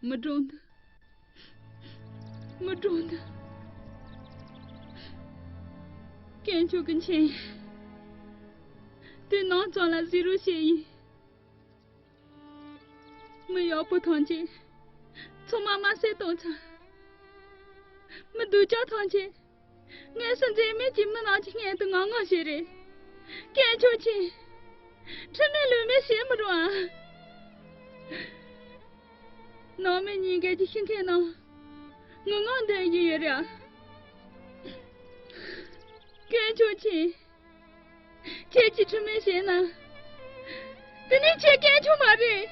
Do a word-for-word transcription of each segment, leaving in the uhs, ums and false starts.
མི་འགྲོ་འདུག་མི་འགྲོ་འདུག་དཀོན་མཆོག་གི་མཁྱེན། དུས་ནམ་ཙམ་ལ་གཟིགས་རོགས་བྱེད་ཡིན། མི་ཡག་པོ་ཐམས་ཅད་ཚང་མ་མ་བསད་གཏོང་ཚར། མི་སྡུག་ཅག་ཐམས་ཅད་ངལ་གསོ་འཛེམ་མེད་ཀྱིས་མི་རྣམས་ཀྱི་སྔུན་དུ་ངང་ངམ་བཞེས་རེ། དཀོན་མཆོག་མཁྱེན། ཁྲིམས་མེད་ལུགས་མེད་བྱེད་མི་རུང་ཨ། ནང་མི་གཉིས་ཀ་གི་ཤི་མཁན་རྣམས་ངུ་ངག་འདོན་བཞིན་ཡོད་རེད་ཨ། དཀོན་མཆོག་མཁྱེན། ཁྱེད་ཀྱིས་ཁྲིམས་མེད་བྱས་ན། དེ་ནི་ཁྱེད་དཀོན་མཆོག་མ་རེད།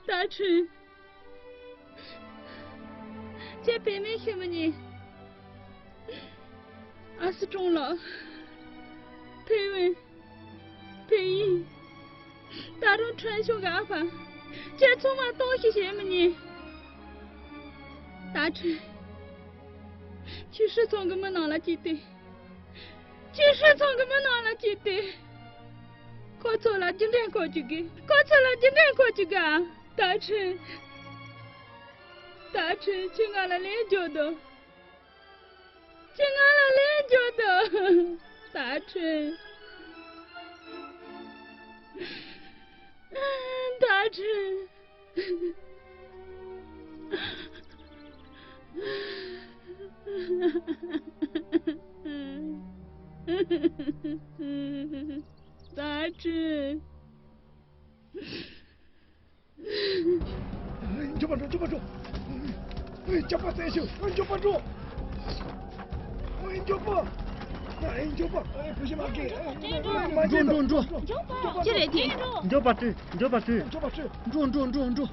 ཏ་ཁྲུན། ཁྱེད་བུད་མེད་ཤི་མི་ཉན། ཨ་སི་ཀྲོང་ལགས། ཕེ་ཝེ། ཕེ་ཡིན། ད་རུང་ཁྲོན་ཤོང་གི་ཨ་ཕ། ཁྱེད་ཚང་མ་གཏོང་ཞིག་བྱེད་མི་ཉན། ཏ་ཁྲུན། ཁྱེད་ཧྲི་ཚང་གི་མི་ནང་ལ་སྐྱེས་ཏེ། ཁྱེད་ཧྲི་ཚང་གི་མི་ནང་ལ་སྐྱེས་ཏེ། ཁོ་ཚོ་ལ་རྒྱུ་འབྲས་འཁོར་བཅུག་གི། ཁོ་ཚོ་ལ་རྒྱུ་འབྲས་འཁོར་བཅུག་ག་ཏ་ཁྲུན། ཏ་ཁྲུན། ཁྱེད་ང་ལ་ལན་རྒྱོབ་དང་། ཁྱེད་ང་ལ་ལན་རྒྱོབ་དང་། ཏ་ཁྲུན། ཏ་ཁྲུན། ཏ་ཁྲུན། མགྱོགས་པ་འགྲོ། མགྱོགས་པ་འགྲོ། ཨེ། སྐྱག་པ་བཙལ་ཤོག་ཨེ། མགྱོགས་པ་འགྲོ། ཨེ། མགྱོགས་པ། ཨེ། མགྱོགས་པ། ཨེ། བུ་གཞི་མ་སྐྱེས། ཨེ། མ་འགྲོ། མ་འགྲོ། འགྲོ། འགྲོ། མགྱོགས་པ། ཅི་རེད་དེ། མགྱོགས་པ་འགྲོ། མགྱོགས་པ་འགྲོ། འགྲོ། འགྲོ། འགྲོ། འགྲོ།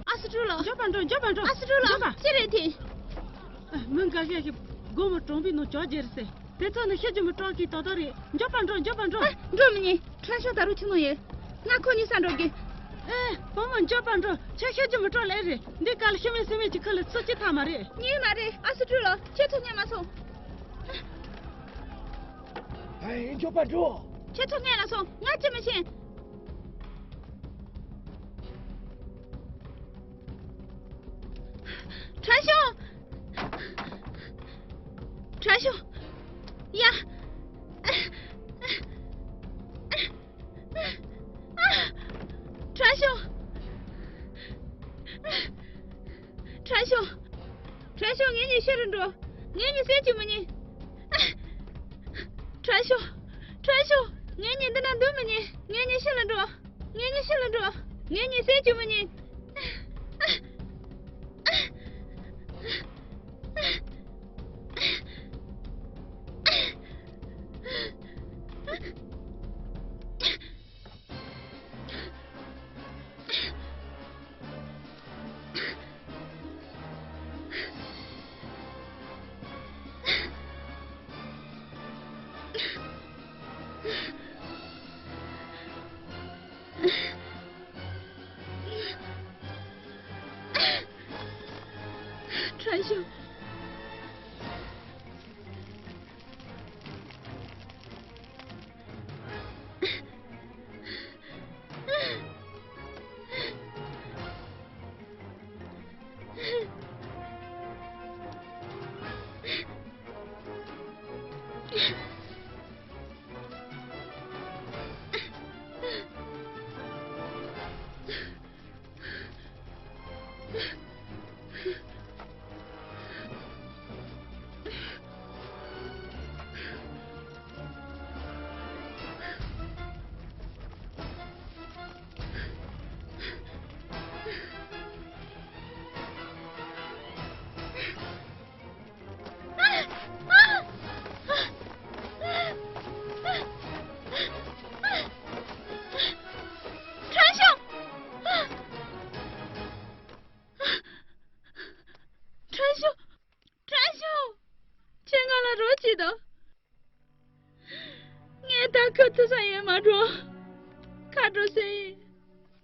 ཨ་སི་ཀྲུའུ་ལགས། མགྱོགས་པ་འགྲོ། མགྱོགས་པ་འགྲོ། ཨ་སི་ཀྲུའུ་ལགས། མགྱོགས་པ། ཅི་རེད་དེ། ཨ། མི་འགའ་ཤས་ཤིག་སྒོ་མོ་གྲོང་པའི་ནང་བྱོག་བྱས་རེད་ཟེར། དེ་ཚོ་ནི་ཤི་རྒྱུ་མི་སྐྲག་གི་ཏག་ཏག་རེད། མགྱོགས་པ་འགྲོ། མགྱོགས་པ་འགྲོ། ཨ། འགྲོ་མི་ཉན། ཁྲོན་ཤོང་ད་རུང་ཁྱིམ་ནང་ཡོད། ང་ཁོ་གཉིས་ས་འགྲོ་དགོས། ཨེ། བུ་མོ་མགྱོགས་པ་འགྲོ། ཁྱོད་ཤི་རྒྱུ་མི་སྐྲག་ལེ་རེད། འདི་ག་ལ་ཤི་མེད་གསོན་མེད་ཀྱི་ཁུལ་ལ་ཚུར་སྐྱེལ་ཐབས་མ་རེད། ངས་མ་རེད། ཨ་སི་ཀྲུའུ་ལགས། ཁྱེད་ཚོ་སྔོན་མ་སོང་། ཨེ། མགྱོགས་པ་འགྲོ། ཁྱེད་ཚོ་སྔོན་ལ་སོང་། ང་ཅི་མི་ཤེས། ཁྲོན་ཤོང་། ཁྲོན་ཤོང་། ཡ། ཁྲོན་ཤོང་། ཁྲོན་ཤོང་། ཁྲོན་ཤོང་། ངེད་གཉིས་ཤི་རུ་འགྲོ། ངེད་གཉིས་བསད་རྒྱུ་མི་ཉན། ཁྲོན་ཤོང་། ཁྲོན་ཤོང་། ངེད་གཉིས་འདི་ན་སྡོད་མི་ཉན། ངེད་གཉིས་ཤི་ལ་འགྲོ། ངེད་གཉིས་ཤི་ལ་འགྲོ། ངེད་གཉིས་བསད་རྒྱུ་མི་ཉན། ཁྲོན་ཤོང་། ཁྲོན་ཤོང་། ཁྲོན་ཤོང་། ཁྲོན་ཤོང་། ཁྱེད་ང་ལ་རོགས་གྱིས་དང་། ངས་ད་ཁ་ཐུག་ས་ཡོད་མ་འགྲོ། ཁ་འགྲོ་ཟེར་ཡིན།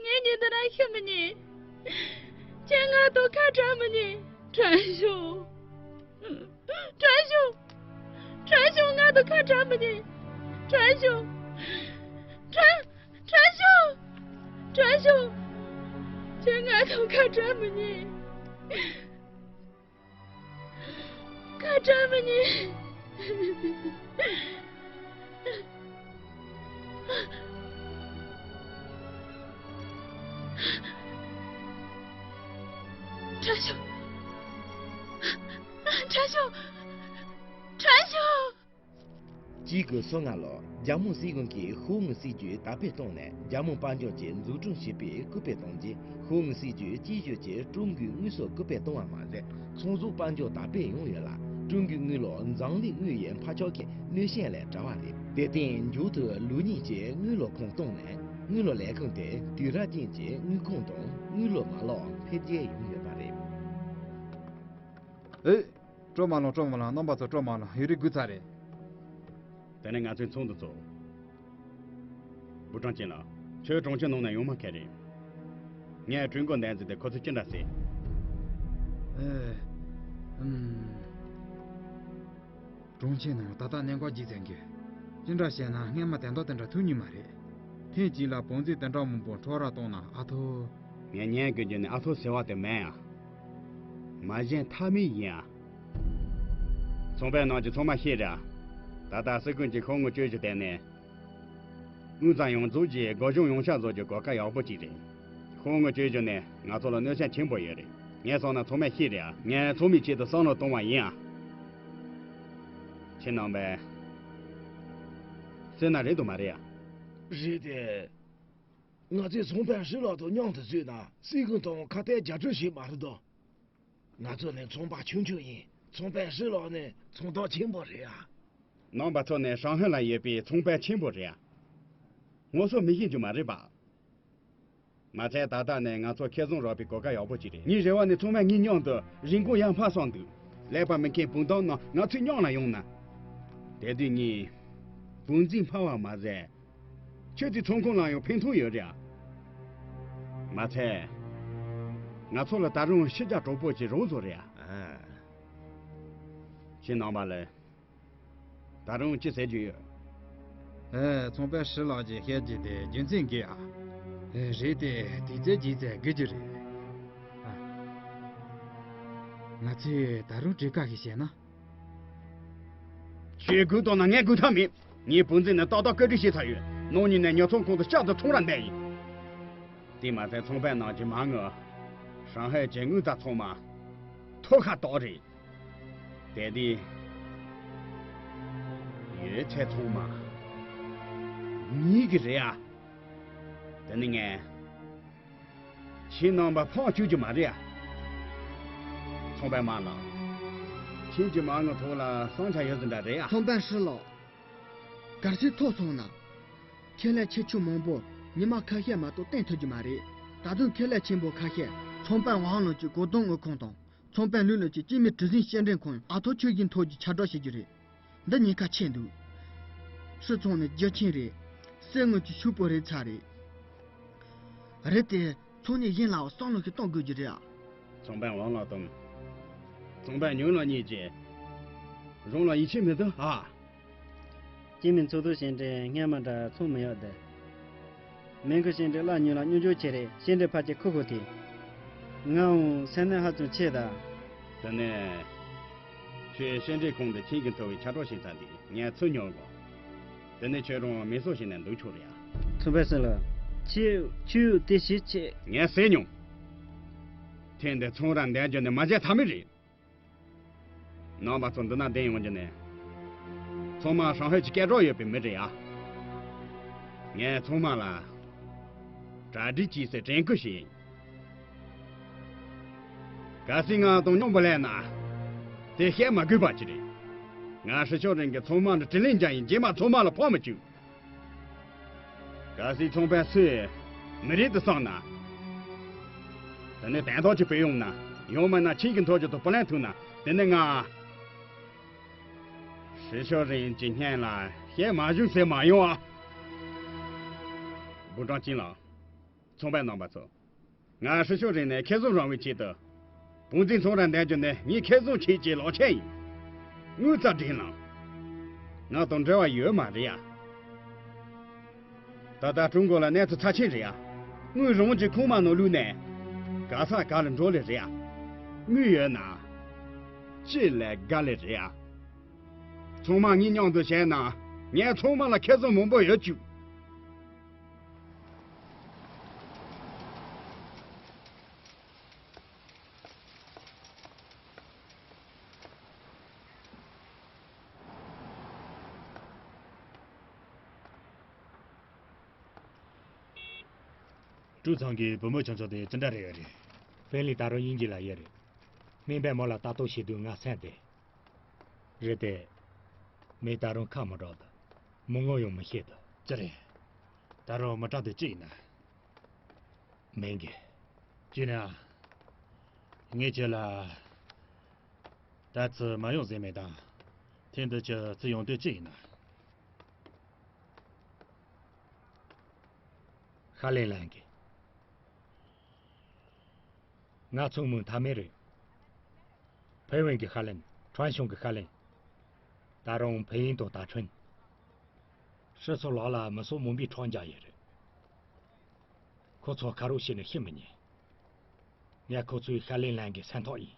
ངས་ཉིན་དེ་རང་ཤི་མི་ཉན། ཁྱེད་ང་དང་ཁ་བྲལ་མི་ཉན། ཁྲོན་ཤོང་། དྲག་ཤོག་དྲག་ཤོག་ང་དང་ཁ་བྲལ་མི་ཉན། དྲག་ཤོག་དྲག་དྲག་ཤོག་དྲག་ཤོག་ཁྱེད་ང་དང་ཁ་བྲལ་མི་ཉན། ཁ་བྲལ་མི་ཉན། དྲག་ཤོག་དྲག་ཤོག་དྲག་ཤོག་གཅིག་དགུ་སོ་ལྔ་ལོར་རྒྱ་མོ་སྲིད་གཞུང་གིས་ཧུའུ་ངི་སྲིད་ཇུས་དར་སྤེལ་བཏང་ནས། རྒྱ་མོ་དཔལ་འབྱོར་གྱི་འཛུགས་སྐྲུན་བྱེད་པའི་སྐུལ་སྤེལ་གཏོང་རྗེས། ཧུའུ་ངི་སྲིད་ཇུས་སྤྱི་ཞུ་གྱིས་ཀྲུང་གོའི་དངུལ་སོགས་སྐུལ་སྤེལ་གཏོང་བ་མ་ཟད། ཚོང་ཟོག་དཔལ་འབྱོར་དར་སྤེལ་ཡོང་ཡོད་ལ། ཀྲུང་གོའི་དངུལ་ལོར་འཛམ་གླིང་དངུལ་ཡིན་ཕར་ཕྱོགས་ཀྱི་གནོད་ཤན་ལས་བྲལ་བ་རེད། དེར་བརྟེན་མཇུག་ཏུ་ལུགས་གཉིས་ཀྱི་དངུལ་ལོར་ཁོངས་གཏོགས་ནས། དངུལ་ལོར་ལས་ཁུངས་དེ་དུས་རབས་ཅན་གྱི་དངུལ་ཁང་དང་དངུལ་ལོར་མ་ལག་འཕེལ་རྒྱས་ཡོང་ཡོད་པ་རེད། ཨེ། སྤྲོ་མ་ལངས། སྤྲོ་མ་ལངས། རྣམ་པ་ཚོ་སྤྲོ་མ་ལངས། ཡུན་རིང་སྒུག་ཚར་རེད། དེ་ནས་ང་ཚོས་ཚོགས་འདུ་ཚོགས། བུ་ཀྲང་ཅིན་ལགས། ཁྱོད་གྲོང་ཁྱེར་ནང་ནས་ཡོང་མ་ཁེལ་རེད། ངས་གྲོས་འགོ་འདེད་ཟིན་ཏེ་ཁོ་ཚོས་ཅི་འདྲ་ཟེར། ཨེ། ཨུམ། གྲོང་ཁྱེར་ནང་ད་ལྟ་གནད་འགག་ཅིག་ཟིན་གི། ཅི་འདྲ་བྱས་ན་སྔས་མ་དེ་འདྲ་དེ་འདྲ་ཐུག་མྱོང་མ་རེད། ཐེངས་གཅིག་ལ་བང་མཛོད་དེ་འདྲ་མང་པོ་འཕྲོག་ར་བཏང་ན་ཨ་ཐོ། ངས་ཉན་དགོས་རྒྱུ་ནི་ཨ་ཐོ་ཟེར་བ་དེ་མིན་ཡ། མ་གཞི་མཐའ་མའི་ཡིན་ཡ། ཚོང་པའི་ནང་གི་ཚང་མ་ཤེས་རེད་ཨ། ད་ལྟ་སྲིད་གཞུང་གི་ཤོག་ངོས་བཅོས་ཞུ་དེ་ནི། དངུལ་རྩ་ཡོངས་རྫོགས་ཀྱི་སྒོ་གཞུང་ཡོངས་ཁྱབ་བཟོ་རྒྱུ་གོ་སྐབས་ཡག་པོ་ཅིག་རེད། ཤོག་ངོས་བཅོས་ཞུ་ནི་ང་ཚོ་ལ་གནོད་ཤན་ཆེན་པོ་ཡོད་རེད། ངས་བསམ་ན་ཚང་མས་ཤེས་རེད་ཨ། ངས་ཚང་མའི་ཆེད་དུ་བསམ་བློ་གཏོང་བ་ཡིན་ཨ། ཁྱེད་རྣམ་པས་སེམས་ན་རེད་དུ་མ་རེད་ཨ། རེད་དེ། ང་ཚོས་ཚོང་དཔོན་ཧྲི་ལགས་དང་མཉམ་དུ་བཙུགས་ན་སྲིད་གཞུང་དང་ཁ་གཏད་རྒྱབ་སྐྱོར་བྱེད་མ་རེད་དོ། ང་ཚོ་ནི་ཚོང་པ་ཆུང་ཆུང་ཡིན། ཚོང་དཔོན་ཧྲི་ལགས་ནི་ཚོང་བདག་ཆེན་པོ་རེད་ཨ། རྣམ་པ་ཚོ་ནི་ཧྲང་ཧའེ་ལ་ཡོད་པའི་ཚོང་དཔོན་ཆེན་པོ་རེད་ཨ། ངོ་སོ་མི་ཤེས་རྒྱུ་མ་རེད་པ། མ་ཚད་ད་ལྟ་ནས་ང་ཚོ་ཁེ་བཟང་རག་པའི་གོ་སྐབས་ཡག་པོ་ཅིག་རེད། ངའི་རེ་བ་ནི་ཚང་མས་ངའི་མཉམ་དུ་རིན་གོང་ཡར་འཕར་སོང་དུས། ཀླད་པ་མི་མཁས་བུ་མདང་རྣམས་ང་ཚོའི་མཉམ་ལ་ཡོང་ན། དེ་དུས་ངས་བུ་འཛིན་འཕར་བ་མ་ཟད། ཁྱོད་ཚོའི་ཚོང་ཁང་ལ་ཡང་ཕན་ཐོགས་ཡོད་རེད་ཨ། མ་ཚད། ང་ཚོ་ལ་ད་རུང་ཕྱི་རྒྱལ་གྲོགས་པོ་ཅིག་རག་སོང་རེད་ཨ། ཨ། ཁྱེད་རྣམ་པ་ལ། ད་རུང་ཅི་ཟེར་རྒྱུ་ཡོད། ཨེ། ཚོང་དཔོན་ཧྲི་ལགས་ཀྱིས་བཤད་རྒྱུ་དེ་རྒྱུ་མཚན་འགའ་ཨ། ཨེ། རེད་དེ། དུས་ཚོད་ཅིག་ཚད་དགོས་རྒྱུ་རེད། ཨ། ང་ཚོས་ད་རུང་གྲོས་ཁ་ཞིག་བྱས་ན། ཁྱོད་སྒུག་བཏང་ན་ངས་སྒུག་ཐབས་མེད། ངའི་བུ་འཛིན་ནས་ཏག་ཏག་བཀོད་སྒྲིག་བྱས་ཚར་ཡོད། ནང་ཉིན་ནས་ཉོ་ཚོང་ཁང་དུ་བསྐྱར་དུ་ཚོང་ར་འདེད་ཡིན། དེ་མ་ཟད་ཚོང་པའི་ནང་གི་མ་དངུལ། ཧྲང་ཧའེ་གྱི་དངུལ་རྩ་ཚང་མ་ཐོག་ཁ་གཏོགས་རེད། དེ་དུས་ཡོད་ཚད་ཚང་མ་ངེད་ཀྱི་རེད་ཨ། དེ་ནི་ངས་ཁྱེད་རྣམ་པ་ཕངས་བཅུག་རྒྱུ་མ་རེད་ཨ། ཚོང་པའི་མ་ལགས། ཁྱེད་ཀྱི་མ་དངུལ་ཐོག་ལ་བསམ་འཆར་ཡོད་ཟིན་འདྲ་རེད་ཨ། ཚོང་དཔོན་ཧྲི་ལགས། གལ་སྲིད་ཐོབ་སོང་ན། ཁེ་ལས་ཆེ་ཆུང་མང་པོ་ཉི་མ་ཁ་ཤས་མ་གཏོགས་བཏོན་ཐུབ་རྒྱུ་མ་རེད། ད་དུང་ཁེ་ལས་ཆེན་པོ་ཁ་ཤས་ཚོང་དཔོན་ཝང་ལགས་ཀྱི་གོ་བསྡུར་དངུལ་ཁང་དང་། ཚོང་དཔོན་ལུའུ་ལགས་ཀྱི་སྤྱི་མི་གྲུ་གཟིངས་སྐྱེལ་འདྲེན་ཁང་ཨ་ཐོ་ཁྱོད་ཀྱིས་ཐོབ་རྒྱུ་ཁྱབ་བསྒྲགས་བྱེད་རྒྱུ་རེད། འདི་ཉེན་ཁ་ཆེ་འདུག་ཧྲི་ཚང་ནི་རྒྱུ་ཆེན་རེད། གསེར་དངུལ་གྱི་ཤོག་བུ་རེད་ཚར་རེད། རེད་དེ། ཚོང་གཉེར་གཞན་ལའང་བསམ་བློ་ཞིག་གཏོང་དགོས་རྒྱུ་རེད་ཨ། ཚོང་དཔོན་ཝང་ལགས་དང་། ཚོང་དཔོན་ཉུང་ལགས་གཉིས་ཀྱིས་རང་ལ་ཡིད་ཆེས་མི་འདུག་ཨ། སྐྱེ་མི་འཚོ་སྡོད་ཞན་འདྲེ་སྔ་མ་འདྲ་ཚོང་མི་ཡག་དེ། མེང་གི་ཞན་འདྲེ་གླ་ཉོ་ལ་སྙོན་འཇུག་ཆེ་རེད། ཞན་འདྲེ་ཕལ་ཆེར་ཁུ་ཁུ་དེ། ངའང་སེམས་ནད་ཧ་ཅང་ཆེ་ད། དེ་ནས། ཁྱོད་ཞན་འདྲེ་ཁོང་དུ་ཁྱིམ་གྱི་མཐོ་བའི་ཆ་གྲོགས་ཤིག་ཚར་དུས་ངས་ཚུར་ཉོ་དགོས། དེ་ནས་ཁྱོད་རང་མི་སོ་ཞིག་ནས་འདུག་ཆོག་རེད་ཨ། ཚོང་དཔོན་ཧྲི་ལགས། ཁྱོད་ཁྱོད་དེ་ཞིག་ཆེ། ངས་ཟེར་མྱོང་། ཐེངས་འདི་ཚོང་ར་འདེད་རྒྱུ་ནི་མ་བྱས་ཐབས་མེད་རེད། རྣམ་པ་ཚོ་འདི་ན་བསྡད་ཡོང་རྒྱུ་ནི། ཚང་མ་ཧྲང་ཧའེ་གྱི་སྐད་གྲགས་ཡོད་པའི་མི་རེད་ཨ། ངས་ཚང་མ་ལ་གྲ་སྒྲིག་བྱེད་སའི་དྲན་སྐུལ་ཞིག་ཡིན། གལ་སྲིད་ང་དང་མཉམ་པོ་སླེབས་ན། དེ་བཤད་མ་དགོས་པ་ཅིག་རེད། ང་ཧྲི་ཤོ་རིན་གྱི་ཚང་མ་འདི་དྲིན་ལན་འཇལ་ཡིན། རྗེས་མ་ཚང་མ་ལ་ཕོག་མི་བཅུག་གལ་སྲིད་ཚོང་དཔོན་སུས་མི་རིགས་དུ་བསམ་ན། དེ་ནི་དན་ཐོག་གི་བུད་ཡོང་ན། ཡང་མིན་ན་ཁྱིམ་གྱི་མཐོ་རྒྱུ་དུ་བུ་ལེན་ཐུག་ན། དེ་ནི་ང་ཧྲི་ཤོ་རིན་གྱི་སྙན་ལ་བཤད་མ་བྱུང་ཟེར་མ་ཡོང་ཨ། བུ་ཀྲང་ཅིན་ལགས། ཚོང་པའི་རྣམ་པ་ཚོ། ང་ཧྲི་ཤོ་རིན་ནས་ཁེ་བཟང་རག་པའི་ཆེད་དུ། བུ་འཛིན་ཚོང་ར་འདེད་རྒྱུ་ནི་ངའི་ཁེ་བཟང་ཆེད་ཀྱི་ལག་ཆས་ཡིན། དངུལ་རྩ་སྒྲིག་ལངས། ང་དང་འབྲེལ་བ་ཡོད་མ་རེད་ཡ། ད་ལྟ་ཀྲུང་གོ་ལ་གནས་ཚུལ་ཚབས་ཆེན་རེད་ཡ། དངུལ་རང་གི་ཁུག་མ་ནང་བླུགས་ནས། ག་ས་ག་ལ་འགྲོ་ལེ་རེད་ཡ། དངུལ་ཡོད་ན། ཅི་ལས་དགའ་ལེ་རེད་ཡ། ཚང་མ་ངའི་མཉམ་དུ་བྱས་ན། ངས་ཚང་མ་ལ་ཁེ་བཟང་མང་པོ་ཡོད་བཅུག་ཀྲུའུ་ཚང་གི་བུ་མོ་ཆུང་ཆུང་དེ་ཅི་འདྲ་རེད་ཡོད་རེད། ཧྥེན་ལི་ད་རུང་དབྱིན་ཇི་ལ་ཡོད་རེད། སྨན་པས་མོ་ལ་ལྟ་རྟོག་བྱེད་དུས་ང་སེམས་བདེ། རེད་དེ། མོས་ད་རུང་ཁ་མི་གྲག་འདུག་མི་ངོ་ཡང་མི་ཤེས་འདུག་ཅི་རེད། ད་རུང་མི་གྲག་འདུག་ཅི་ཡིན་ན། མིན་གི། ཅི་ན། ངས་ཁྱོད་ལ། ད་ཚུར་མ་ཡོང་ཟེར་མེད་དང་། ཐེངས་འདི་ཁྱོད་ཚུར་ཡོང་དུས་ཅི་ཡིན་ན། ཧ་ལན་ལན་གི། ང་ཚང་མའི་མཐའ་མེད་རེད། ཕེ་ཝན་གྱི་ཧ་ལན། ཁྲོན་ཤང་གི་ཧ་ལན། ད་རུང་ཕེ་ཡིན་དང་ད་ཁྲོན། ཧྲི་ཚོ་ལག་ལ་མི་སོགས་མང་པོའི་ཁྲག་འཇག་ཡོད་རེད། ཁོ་ཚོ་ཁ་རོག་བྱས་ནས་ཤི་མི་ཉན། ངས་ཁོ་ཚོའི་ཧ་ལན་ལན་གྱི་སེམས་ཐག་ཡིན།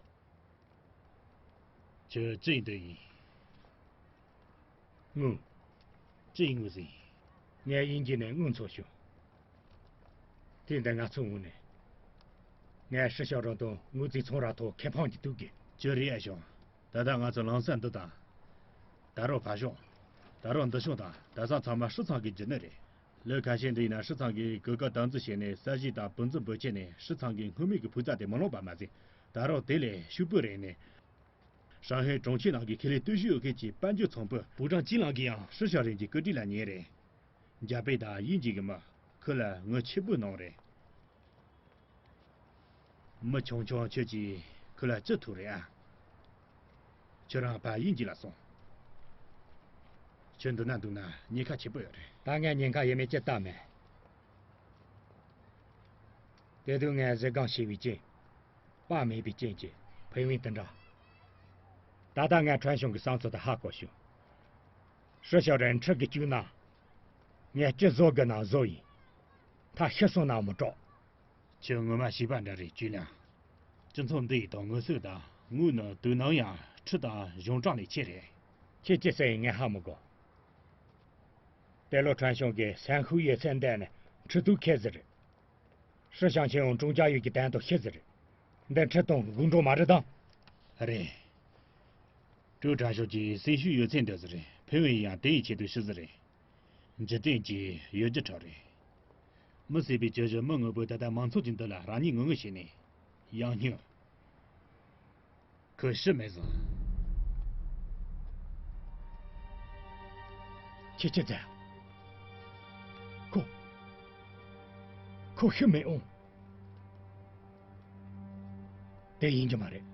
ཁྱོད་ཅི་ཡིན་འདོད་ཡིན། དངུལ། ཅི་ཡིན་དངུལ་ཟིན། ངས་དབྱིན་ཇི་ནས་དངུལ་འཚོལ་བྱུང་། དེ་འདི་ང་ཚོའི་ངོས་ནས། ངས་ཧྲི་ཤོ་རང་དང་དངུལ་རྩིས་ཚོང་ར་ཐོག་ཁེ་ཕན་གྱི་དུག་གི། ཁྱོད་རེད་ཨ་ཞང་། ད་ལྟ་ང་ཚོ་ལམ་སང་འདི་དང་། ད་རུང་ཕ་ཞང་། ད་རུང་འདི་ཞང་དང་ད་ས་ཚང་མ་ཧྲི་ཚང་གི་རྒྱུ་ནོར་རེད། ལོ་ཁ་ཤས་འདི་ཡིན་ན་ཧྲི་ཚང་གིས་གོ་སྐབས་དམ་འཛིན་བྱས་ནས་ས་གཞི་དང་བུ་འཛིན་བུ་ཆེ་ནས་ཧྲི་ཚང་གི་དངུལ་མེད་ཀྱི་ཕུགས་རྩ་དེ་མི་ལོངས་པ་མ་ཟད། ད་རུང་དེ་ལས་ཕྱུག་པོ་རེད་ནས། ཧྲང་ཧའེ་གྲོང་ཁྱེར་ནང་གི་ཁེ་ལས་སྟོབས་ཤུགས་ཡོད་མཁན་གྱི་དཔལ་འབྱོར་ཚོང་དཔོན་ཕུའུ་ཀྲང་ཅི་ལང་གིས་ཡང་ཧྲི་ཤ་རིན་གྱི་བཀོད་སྒྲིག་ལ་ཉན་རེད། འཇར་པན་དང་དབྱིན་ཇི་གི་མི་ཁོ་ལ་ངོ་ཆེ་པོ་གནང་རེད། མི་ཆུང་ཆུང་ཁྱོད་ཀྱིས་ཁོ་ལ་ཅི་ཐུབ་རེད་ཨ། ཁྱོད་རང་ཕར་དབྱིན་ཇི་ལ་སོང་། ཁྱོད་འདི་ན་འདུག་ན་ཉེན་ཁ་ཆེ་པོ་ཡོད་རེད། ད་ངས་ཉེན་ཁ་ཡོད་མེད་ཅི་ལྟ་མེད། དེ་དུས་ངས་གཟི་སྒང་ཞེ་བའི་རྐྱེན། དཔའ་མེད་པའི་རྐྱེན་གྱིས་ཕན་ཡོན་དེ་འདྲ། ད་ལྟ་ངས་ཁྲོན་ཤང་གི་བསམ་ཚུལ་དེ་ཧ་གོ་བྱུང་། ཧྲི་ཤོ་རེན་ཁྲིད་གི་བཅུག་ན། ངས་ཅི་བཟོ་དགོས་ན་བཟོ་ཡིན། ད་ཤི་སོང་ན་མི་སྐྲག་ཁྱོད་ངོ་མ་བྱིས་པ་འདྲ་རེད་བཅུག་ན། སྤྱི་ཚོགས་འདི་ཡི་དང་ངོ་སོ་དང་དངུལ་ནི་དུག་ནང་ཡང་ཁྲི་དང་གཞུང་གྲངས་ལས་ཆེ་རེད། ཁྱེད་ཅི་ཟེར་ཡིན་ངས་ཧ་མི་གོ། དེ་ལོ་ཁྲོན་ཤང་གི་སེམས་ཤུགས་ཡོད་ཚད་འདས་ནས་ཁྲི་དུག་ཁེལ་ཟིག་རེད། ཧྲི་ཞང་ཆེན་ཡང་ཀྲུང་ཅཱ་ཡུལ་གྱི་དན་དུ་ཤི་ཟིག་རེད། འདི་ཁྲི་དང་དགུང་གྲོང་མ་རེད་དམ། རེད། ཀྲུའུ་ཁྲ་ཤོག་གི་སེམས་ཤུགས་ཡོད་ཚད་འདི་ཟིག་རེད། ཕེ་ཝེ་ཡང་དེ་ཡི་ཆེད་དུ་ཤི་ཟིག་རེད། འཇིག་རྟེན་གྱི་ཡོ་རྒྱུ་ཁྲོད་རེད། མི་སྲིད་པའི་བྱ་གཞི་མི་དངོས་པོས་ད་ལྟ་མང་ཚོགས་ཀྱི་མདུན་ལ་རང་ཉིད་ངོ་ངོ་བྱས་ནས་ཡང་སྙིང་། ཁོ་ཤི་མེད་ཟིན། ཁྱེད་ཀྱི་མཛད། ཁོ། ཁོ་ཤི་མེད་འོང་། དེ་ཡིན་རྒྱུ་མ་རེད།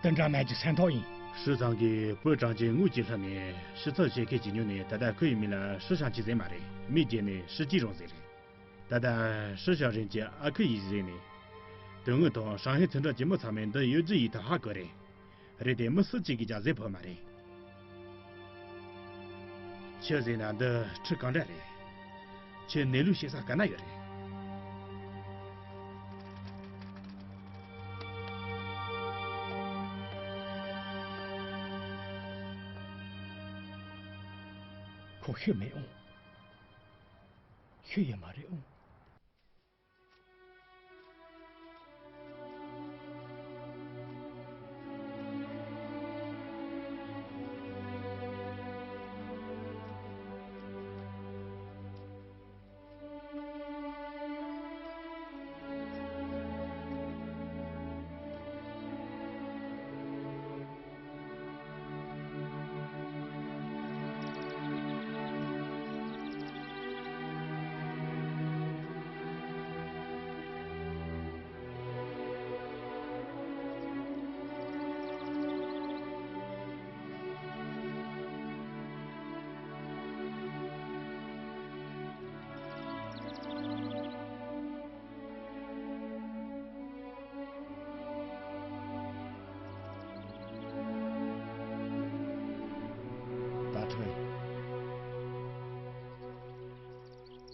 དེ་འདྲ་མེད་ཀྱི་སེམས་ཐག་ཡིན། ཧྲི་ཚང་གིས་བུ་གྲངས་ཅན་དངུལ་གྱིས་ལྷུ་ནས་ཕྱི་ཚུལ་བྱེད་མཁན་གྱི་ཉོ་ནས་ད་ལྟ་ཁོ་ཡི་མིང་ལ་ཧྲི་ཞང་ཆི་ཟེར་མ་རེད། མི་རྒྱལ་ནས་ཧྲི་ཅི་རང་ཟེར་རེད། ད་ལྟ་ཧྲི་ཞང་རིན་གྱི་ཨ་ཁུ་ཡིས་ཟེར་ནས། དོན་དངོས་ཐོག་ཧྲང་ཧའེ་མཚོ་འགྲམ་གྱི་མི་ཚང་མས་འདི་ཡོད་རྒྱུ་ཡིན་ཐག་ཧ་གོ་རེད། རེད་དེ་མི་སུ་གཅིག་གིས་ཀྱང་ཟེར་ཕོད་མ་རེད། ཁྱོད་ཟེར་ན་འདི་ཁྲི་གང་འདྲ་རེད། ཁྱོད་གནས་ལུགས་ཤེས་ས་ག་ན་ཡོད་རེད། ཁོ་ཤི་མེད་འོང་། ཤི་ཡོད་མ་རེད་འོང་།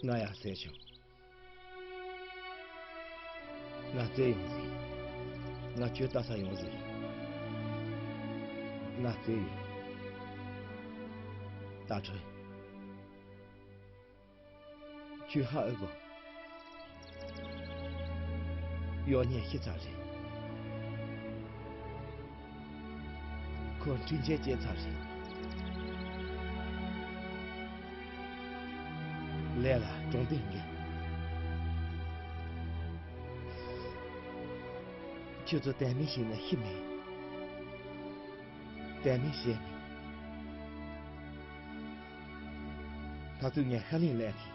ང་ཡང་ཟས་བྱུང་། ང་བཙལ་ཡོང་ཟིན། ང་ཁྱོད་ལྟ་ས་ཡོང་ཟིན། ང་བཙལ་ཡོང་། ད་ཁྲོན། ཁྱོད་ཧ་ཨེ་གོ། གཡོག་བརྙན་ཤི་ཚར་རེད། ཁོ་འཕྲིན་ཆས་བཅད་ཚར་རེད། ལས་ལ་གྲོང་སྡེ་འགན། ཁྱོད་ཚོ་དད་མོས་བྱས་ན་ཤི་མེད། དད་མོས་བྱས་མེད། ད་དུང་ངས་ཤ་ལན་ལེན་གྱིས།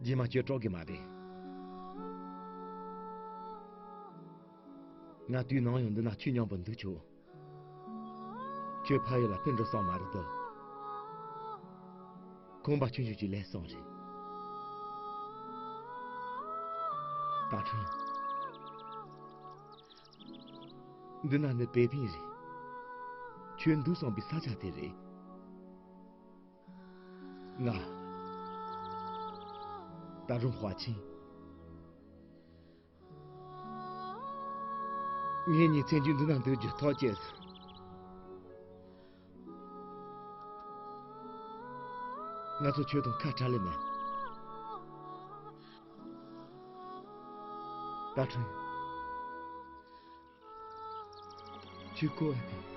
རྗེས་མ་ཁྱོད་སྐྲག་གི་མ་རེད། ང་དུས་ནམ་ཡང་འདི་ན་ཁྱོད་མཉམ་པོ་འདུག་ཆོག་ཁྱོད་ཕ་ཡུལ་ལ་ཕེབས་འགྲོ་བསམ་མ་རེད་དོ། ཁང་པ་ཆུང་ཆུང་ཅིག་ལེན་བསམ་རེད། ད་ཁྲུན། འདི་ན་འདི་པེ་ཕིང་རེད། ཁྱོད་འདུག་བསམ་པའི་ས་ཆ་དེ་རེད། ང་། ད་རུང་ཧྭ་ཆིང་། ངེད་གཉིས་ཚེ་མཇུག་འདི་ན་འདུག་རྒྱུ་ཐག་བཅད་སོང་། ང་ཚོ་ཁྱོད་དང་ཁ་བྲལ་ལེ་མེད། ད་ཁྲུན། ཁྱོད་གོ་བ་དེ།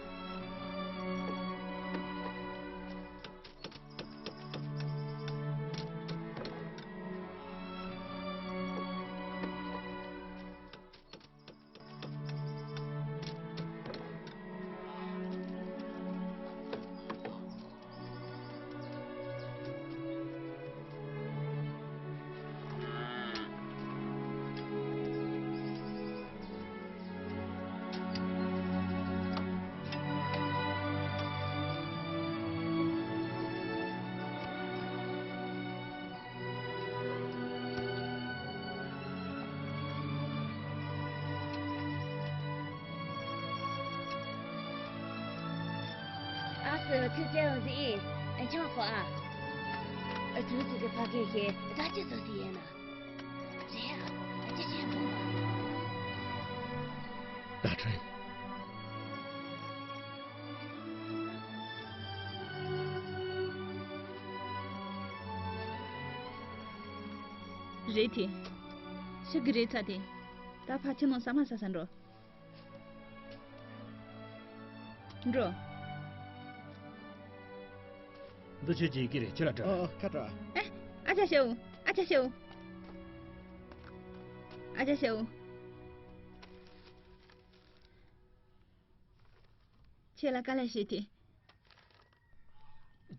ཨ་ཙི། ཁྱོད་བཙལ་འོང་ཟིག་ཨེ། ཨེ། ཆང་ཁོ་ཨ། ཨ། དུས་ཚོད་ཀྱི་ཕ་གི་ཞེས་ད་ཅི་ཟོ་ཟིག་ཡིན་ན། རེད་ཨ། ཨ་ཅི་ཅི་མོ། ད་ཁྲུན། རེད་དེ། ཤི་གི་རེད་ཚ་དེ། ད་ཕ་ཁྱིམ་ནང་ཟ་མ་ཟ་ས་འགྲོ། འགྲོ། འདི་ཁྱོད་ཀྱི་ཡི་གེ་རེད། ཁྱོད་ལ་སྤྲད། ཨོ། ཨོ། ཁ་དྲག་ཨེ། ཨ་ཅག་ཤའུ། ཨ་ཅག་ཤའུ། ཨ་ཅག་ཤའུ། ཁྱེད་ལ་དཀའ་ལས་བྱེད་དེ།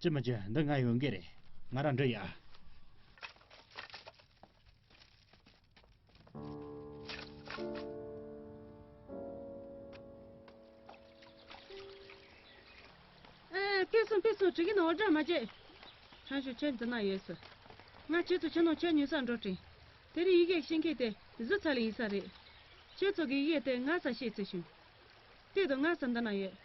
ཅི་མི་བྱེད། འདི་ང་ཡོང་གི་རེད། ང་རང་འགྲོ་ཡ། ཨེ། ཕེབས་སོང་། ཕེབས་སོང་། གྲི་གི་ནང་འོ་སྒྲ་མ་བྱེད། ཁྲང་ཞུ་ཁྱོད་འདི་ན་ཡོད་སོ། ང་ཁྱོད་ཚོ་ཁྱིམ་ནང་ཁྱོད་ཉུལ་ས་འགྲོ་དྲན། དེ་རིང་ཡི་གེ་ཤེས་མཁན་དེ་བཟི་ཚར་ལེ་ཡིན་ས་རེད། ཁྱོད་ཚོ་གི་ཡི་གེ་དེ་ང་ས་ཤེས་ཚེ་བྱུང་། དེ་དང་ང་ས་འདི་ན་ཡོད།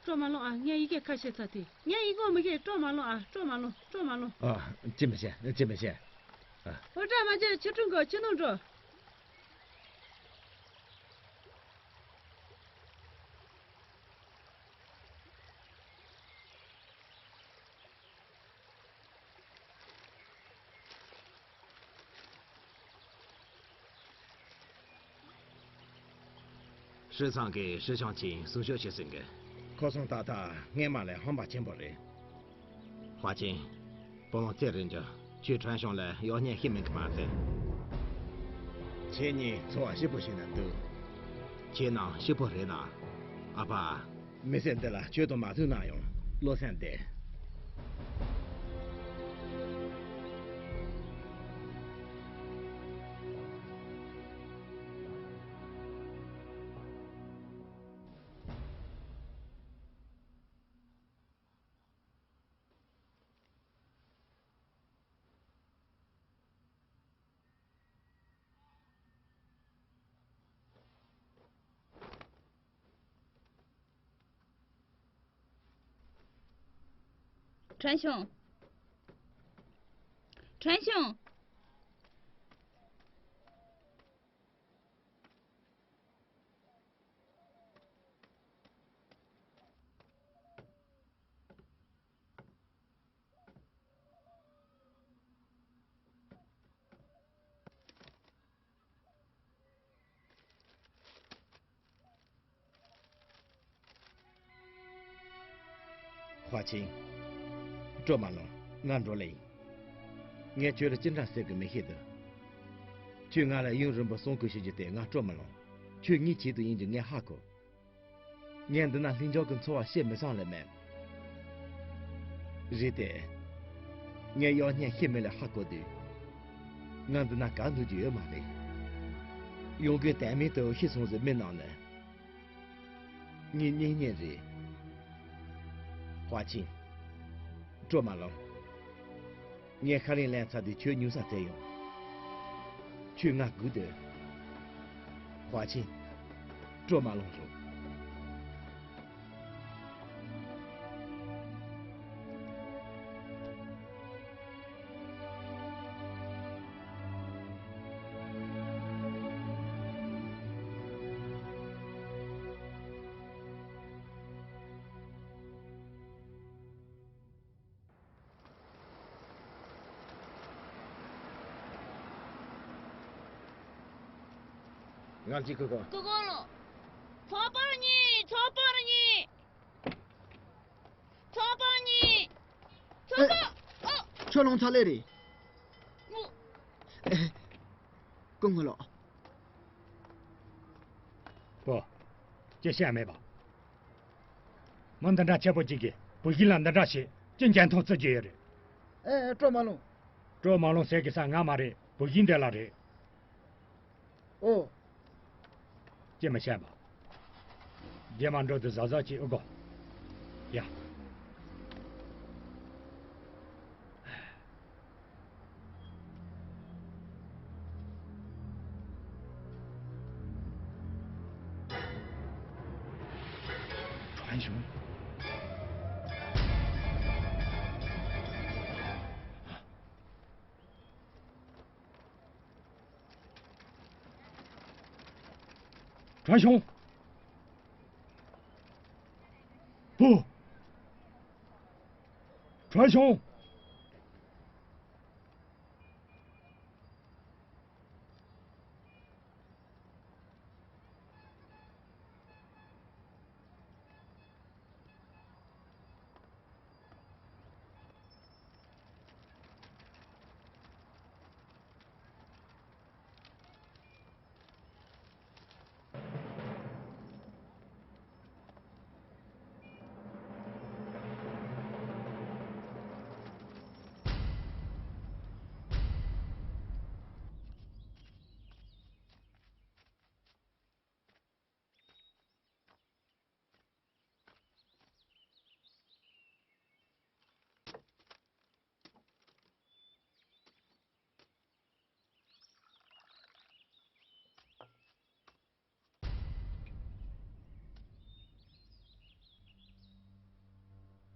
སྤྲོ་མ་ལོང་ཨ། ངས་ཡི་གེ་ཁ་ཕྱེ་ཚར་དེ། ངས་ཡི་གེ་མི་ཤེས། སྤྲོ་མ་ལོང་ཨ། སྤྲོ་མ་ལོང་། སྤྲོ་མ་ལོང་། སྤྲོ་མ་ལོང་། ཨ། ཅི་མི་ཤེས། ཅི་མི་ཤེས། ཨ། འོ་སྒྲ་མ་བྱེད། ཁྱི་ཕྲུག་གོ། ཁྱི་ནང་འགྲོ། ཧྲི་ཚང་གིས་ཧྲི་ཞང་ཆིང་ཟུར་ཞུགས་བྱེད་ཟིན་གི། ཁོ་ཚོ་ད་ལྟ་སྔས་མ་ལས་ཧམ་པ་ཆེན་པོ་རེད། ཧྭ་ཅིན། བུ་མོ་རྩེ་རེ་འཇོ། ཁྱོད་ཁྲོན་ཤང་ལ་གཡོག་བརྙན་ཤི་མིན་གི་མ་ཟད། ཁྱེད་གཉིས་འཚོ་བ་སྐྱིད་པོ་ཞིག་ན་འདུག་ཁྱེད་རྣམས་སྐྱིད་པོ་རེད་ན། ཨ་ཕ། མི་ཚེ་འདི་ལ་ཁྱོད་དང་མ་ཐུག་ན་ཡང་བློ་སེམས་བདེ། ཁྲན་ཞུང་། ཁྲན་ཞུང་། ཧྭ་ཆིང་། སྤྲོ་མ་ལོང་། ང་འགྲོ་ལེ་ཡིན། ངས་ཁྱོད་ལ་ཅི་འདྲ་ཟེར་དགོས་མི་ཤེས་འདུག་ཁྱོད་ང་ལ་ཡུན་རིང་པོ་སྲུང་སྐུལ་ཞུ་རྒྱུ་དེ་ང་སྤྲོ་མ་ལོང་། ཁྱོད་ངའི་ཆེད་དུ་ཡིན་རྒྱུ་ངས་ཧ་གོ། ངས་འདི་ན་ལྷིང་འཇགས་ཀྱི་འཚོ་བ་བྱེད་མི་བསམ་ལེ་མེད། རེད་དེ། ངས་གཡོག་བརྙན་ཤི་མེད་ལ་ཧ་གོ་དུས། ང་འདི་ན་ག་འདུག་རྒྱུ་ཡོད་མ་རེད། ཡོང་སྒོས་དལ་མེད་དུ་ཤི་སོང་ཟེར་མི་ནང་ནས། ངའི་གཉེན་ཉེ་རེད། ཧྭ་ཆིང་། སྤྲོ་མ་ལོང་། ངས་ཤ་ལན་ལེན་ཚར་དུས་ཁྱོད་ཉུང་ས་བཙལ་ཡོང་། ཁྱོད་ང་སྒུག་སྡོད། ཧྭ་ཆིང་། སྤྲོ་མ་ལོང་རོགས། ང་གཅིག་ཁུ་ཁོ། ཀུ་ཀུ་ལོ། ཚོགས་པར་གཉིས། ཚོགས་པར་གཉིས། ཚོགས་པར་གཉིས། ཚོགས་པར། ཨོ། ཁྱོད་ལོང་ཚ་ལེ་རེད། ཨོ། ཀུ་ཀུ་ལོ། པོ། ཅི་བཤད་མེད་པ། མི་འདི་འདྲ་ཆེ་པོ་གཅིག་གིས་བུ་ཡིན་ལ་འདི་འདྲ་བྱེད་ཅི་འཇོན་ཐང་བརྩི་རྒྱུ་ཡོད་རེད། ཨེ་ཨེ། སྤྲོ་མ་ལོང་། སྤྲོ་མ་ལོང་ཟེར་གི་ས་ང་མ་རེད། བུ་ཡིན་འདི་ལ་རེད། ཨོ། ཅི་མི་བཤད་པ། རྗེས་མ་འགྲོ་དུས་གཟབ་གཟབ་གྱིས་ཨུ་གོ། ཡ། ཁྲོན་ཞུང་། ཁྲོན་ཞུང་། བུ། ཁྲོན་ཞུང་།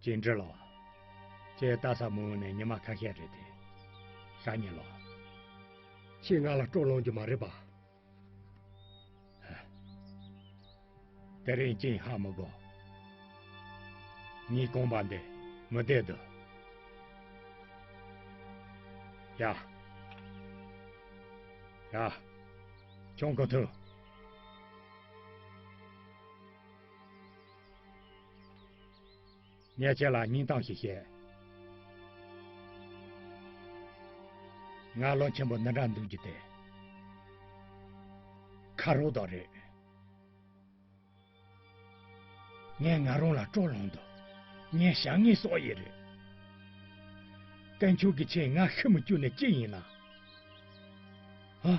ཅིན་ཀྲི་ལགས། ཁྱེད་ལྟ་ས་མུ་ནས་ཉི་མ་ཁ་ཤས་རེད་དེ། ཤ་ཉེ་ལགས། ཁྱེད་ང་ལ་སྤྲོ་ལོང་རྒྱུ་མ་རེད་པ། དེ་རིང་ཅིན་ཧ་མི་གོ། ངའི་རྐང་པ་འདི་མི་བདེ་འདུག་ཡ། ཡ། ཁྱོད་གོ་ཐུབ། ངས་ཁྱེད་ལ་སྙིང་གཏམ་ཞིག་བཤད། ང་བློན་ཆེན་པོ་འདི་འདྲ་འདུག་རྒྱུ་དེ་ཁ་རོག་དང་རེད། ངས་ང་རང་ལ་སྤྲོ་ལངས་འདུག་ངས་ཞྭ་ངའི་སྲོག་ཡིན་རེད། དཀོན་མཆོག་གིས་ཁྱེད་ང་ཤི་མི་བཅུག་ནས་ཅི་ཡིན་ན། ཨ།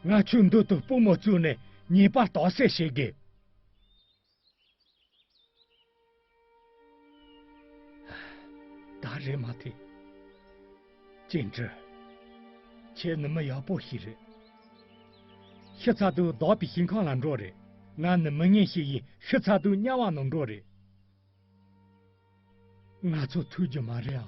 ང་ཁྱོད་མདུན་དུ་པུས་མོ་བཙུགས་ནས་ཉེས་པ་དག་སེལ་བྱེད་དགོས། ད་རེད་མ་ཐེ། ཅིན་ཀྲི། ཁྱེད་ནི་མི་ཡག་པོ་ཞིག་རེད། ཤི་ཚར་དུས་བདག་པའི་ཞིང་ཁམས་ལ་འགྲོ་རེད། ང་ནི་མི་ངན་ཞིག་ཡིན། ཤི་ཚར་དུས་དམྱལ་བ་ནང་འགྲོ་རེད། ང་ཚོ་ཐུག་རྒྱུ་མ་རེད་ཨ།